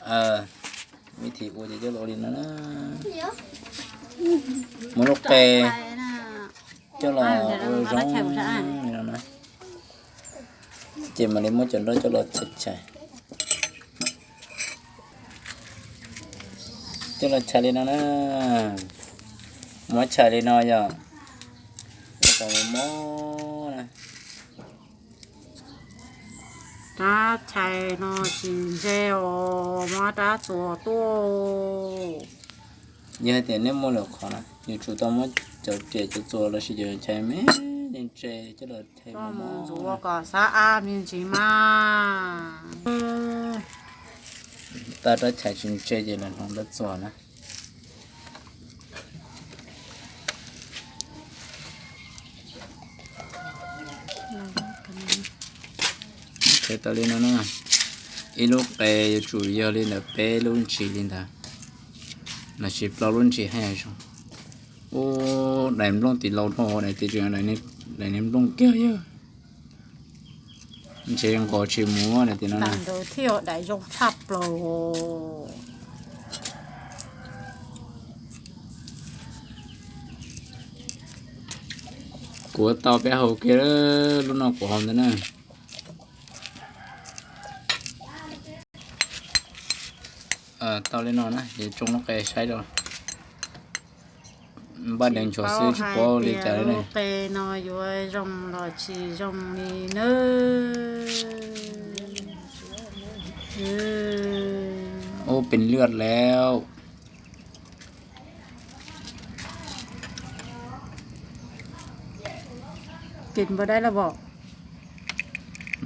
Vib thim ua ces coj los ua li no na. Muab lub qe coj los ua zoo li no na. Ces mam li muab cov nroj coj los chais chais. Coj los chais li no na. Muab chais li no yog kom mos mos na. Rab chais no tsis ntse os, muab rab txuas tuaj. Yog hais tias nej muaj lwm qhov na, yuav tsum tau muab cov riam cov txuas los sis cov chais me ntse coj los chais mos mos ntxuav kom xab ab me ntsis mas. Tau rab chais tsis ntse ces los hloov rab txuas na. Chais tau li no na. Ib lub qe yuav tsum yog li ntawm peb lub ntsis li ntawd, los sis plaub lub ntsis haj yam zoo. Ub, daim nplooj tim laus dhau, daim tim tseem daim niag nplooj kiag yog. Ntshe nqos tsis mus daim tim no na. Daim ntawd thiaj daim zoo tshaj plaws. Kuv tau peb hau kiag, lub no kuv hau ntawd na. Tau li no na, yuav tsoo lub qe saib rau. Npaj deev nchuav xwb tsis paub li cas li ne. Lub qe no yuav zoo los tsis zoo li nawb. Ub, pes lwaj lawm. Kis npau dai los vos.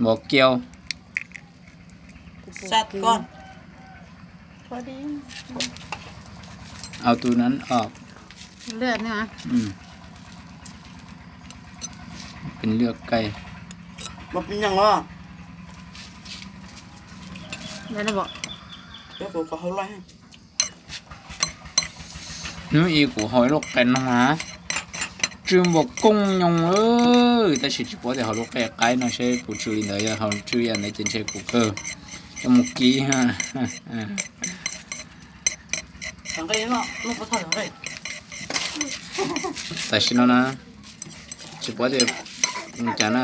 Vos kiau. Sat koj. Au tus nan os. Lwaj na. Pes lwaj kai. Hnub ib kuv hau ib lub qe no na, tsw npaum koob nyoos lawm, tab sis tsis paub tias hau lub qe qaib no seb puas tsw li ntawd, yog hau tsw yam ntawd ces ntshe kuv kawg coj mus kib. Tam sim no na, tsis paub tias mus cas na.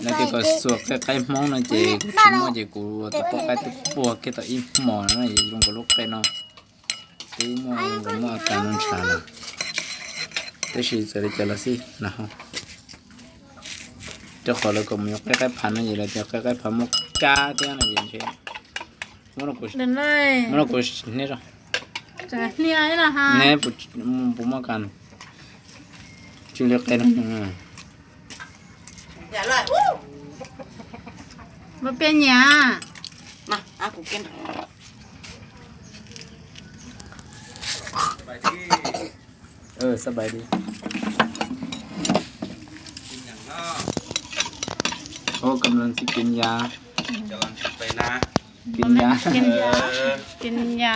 Lawv tias kom xuas qe qaib Hmoob no ces kuv tsis muaj ces kuv ua tus poj qaib twb puag kiag tau ib hmos no na, zoo nkaus lub qe no twb muaj, muaj a kas no ntshav lawm. Tab sis txawm li cas los xij na ho, rau qhov lawv kom mus yuav qe qaib phav no ces lawv tias qe qaib phav muaj kab thiab no ces ntshe muab no kuv hnia, neb puas muaj kas, tsw li qe no. Muab piaj nyiam. Ơ, sab bai di. Ơ, kăm lần xin kiểm tra. Kiểm tra. Kiểm tra. Kiểm tra.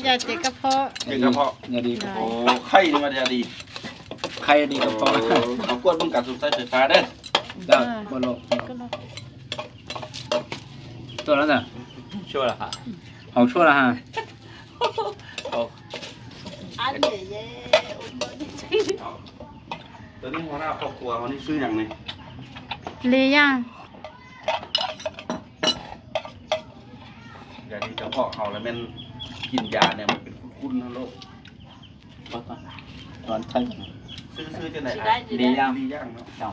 Ya di koj phob. Ya di koj phob. Khaij li mas ya di. Khaij di koj phob. Kuaj lub kav tus txaij fais fab dab. Tuaj lawm ntag. Haus tshuaj lawm ha. Li yaj. Yog li cov pom haus lawm men, kis yas ne mas pes khun khun no lauj. Xwb xwb tej ntawd li yaj no.